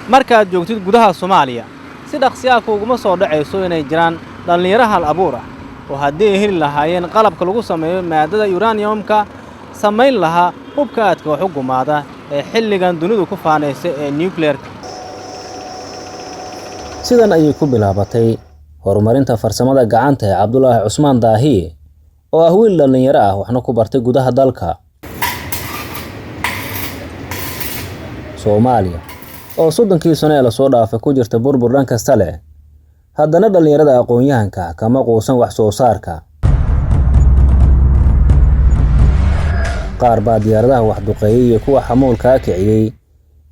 Markaad joogtid gudaha Soomaaliya, si dhaqsi ah kuuguma soo dhacayso inay jiraan dhallinyaro hal abuur ah oo haddii ay heli lahaayeen qalabka lagu sameeyo maadada uraniumka samayn lahaa hubka aadka wax u gumaada ee xilligan dunidu ku faanaysa ee nuclearka. Sidan ayay ku bilaabatay horumarinta farsamada gacanta ee Cabdulaahi Cusmaan Daahiye, oo ah wiil dhallinyaro ah, waxna ku bartay gudaha dalka Soomaaliya, oo 30kii sano ee lasoo dhaafay ku jirta burbur dhan kasta leh. Haddana dhallinyarada aqoon-yahanka kama quusan wax soo saarka. Qaar baa diyaaradaha wax duqeeyey iyo kuwa xamuulkaa kiciyey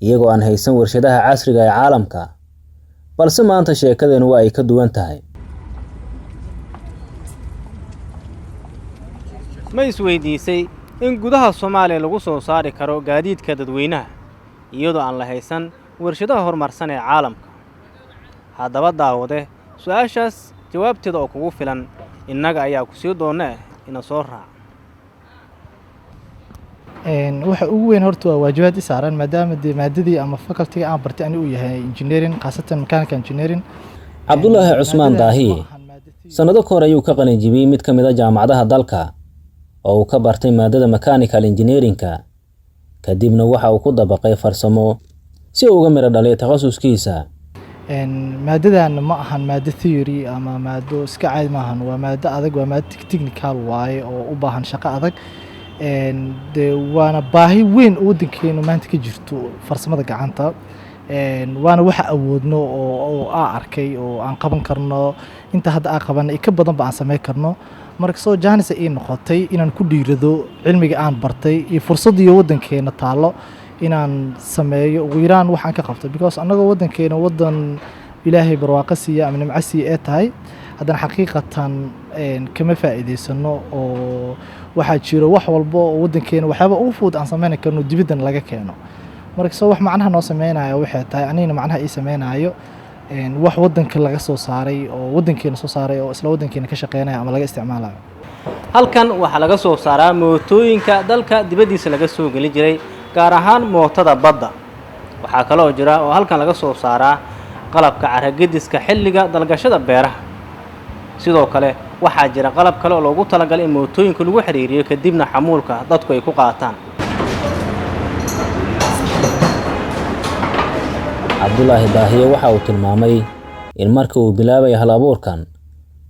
iyagoo aan haysan warshadaha casriga ee caalamka, balse maanta sheekadeenu waa ay ka duwan tahay. Ma isweydiisay in gudaha Soomaaliya lagu soo saari karo gaadiidka dadweynaha iyadoo aan la haysan warshadaha horumarsan ee caalamka? Haddaba daawade, su-aashaas jawaabteeda oo kugu filan innaga ayaa ku sii doonna, ina soo raac. Waxa ugu weyn horta waa waajibaad i saaran, maadaama dee maadadii ama facultyga aan bartay ani uu yahay engineering, khaasatan mechanical engineering. Cabdulaahi Cusmaan Daahiye sannado ka hor ayuu ka qalinjibiyey mid ka mid a jaamacadaha dalka oo uu ka bartay maadada mechanical engineeringka. Kadibna waxa uu ku dabaqay farsamo si uu uga midho dhaliyo takhasuskiisa. Maadadan ma ahan maado theory ama maado iska caadi maahan, waa maado adag, waa maado technical waaye oo u baahan shaqo adag. Dee waana baahi weyn oo waddankeenu maanta ka jirto farsamada gacanta, waana waxa awoodno oo aan arkay oo aan qaban karno. Inta hadda aan qabanay ka badan ba aan samayn karno. Marka soo jaanisa ii noqotay inaan ku dhiirado cilmiga aan bartay iyo fursaddiyo waddankeena taallo inaan sameeyo, ugu yaraan waxaan ka qabto, because annagoo waddankeena waddan Ilaahay barwaaqo siiya ama nimco siiya ee tahay, haddana xaqiiqatan kama faa'iidaysano, oo waxaa jiro wax walba oo waddankeena waxyaaba ugu fudud aan samayn karno dibaddan laga keeno. Marka soo wax macnaha noo sameynayo waxay tahay, anigana macnaha ii sameynayo, wax waddanka laga soo saaray oo waddankeena soo saaray oo isla waddankeena ka shaqeynaya ama laga isticmaalayo. Halkan waxaa laga soo saaraa mootooyinka dalka dibaddiisa laga soo geli jiray, gaar ahaan mootada badda. Waxaa kaloo jira oo halkan laga soo saaraa qalabka carragediska xilliga dalgashada beeraha. Sidoo kale waxaa jira qalab kale oo loogu talagalay in mootooyinka lagu xiriiriyo, kadibna xamuulka dadku ay ku qaataan. Cabdulaahi Daahiye waxa uu tilmaamay in markii uu bilaabay hal abuurkan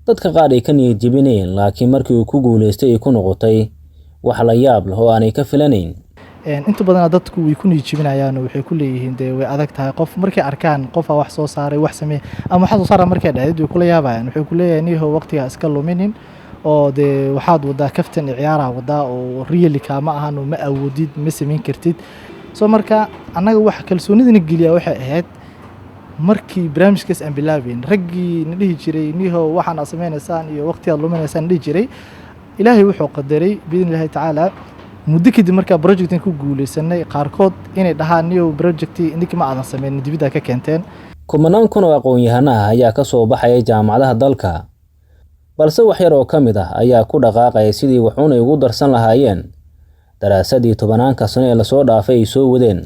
dadka qaar ay ka niyad jebinayeen, laakiin markii uu ku guulaystay ay ku noqotay wax la yaab leh oo aanay ka filanayn. Inta badanaa dadku way ku niyad jebinayaan oo waxay ku leeyihiin dee way adag tahay. Qof markay arkaan qofaa wax soo saaray, wax sameeyey ama waxa soo saara markay dhacdid, way kula yaabayaan. Waxay ku leeyahay, niyahow, waqtigaa iska luminin oo dee waxaad wadaa kaftan iyo ciyaaraha wadaa oo really kaama ahan oo ma awoodid, ma samayn kartid. So marka annaga waxa kalsoonidana geliya waxay ahayd markii barnaamijkaas aan bilaabeyn, raggii na dhihi jiray, niyahow, waxaan aad sameynaysaan iyo waqtigaad luminaysaan dhihi jiray, Ilaahay wuxuu qadaray biidni Illaahi tacaala muddo kadib markaa projectan ku guuleysanay qaarkood inay dhahaan, niyow, projectii idinka ma aadan sameynin, dibadda ka keenteen. Kumanaan kun oo aqoon-yahano ah ayaa ka soo baxaya jaamacadaha dalka, balse wax yar oo ka mid ah ayaa ku dhaqaaqaya sidii waxuunay ugu darsan lahaayeen daraasadii tobanaanka sano ee lasoo dhaafay ay soo wadeen.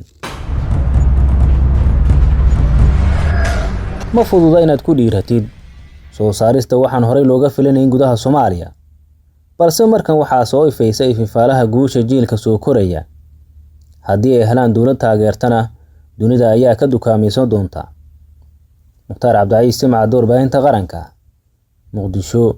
Ma fududa inaad ku dhiiratid soo saarista waxaan horey looga filanayn gudaha Soomaaliya, balse markan waxaa soo ifaysa ififaalaha guusha jiilka soo koraya. Haddii ay helaan dowlad taageertana, dunida ayaa ka dukaamaysan doonta. Mukhtaar Cabdicaiis Timcadda, Warbaahinta Qaranka, Muqdisho.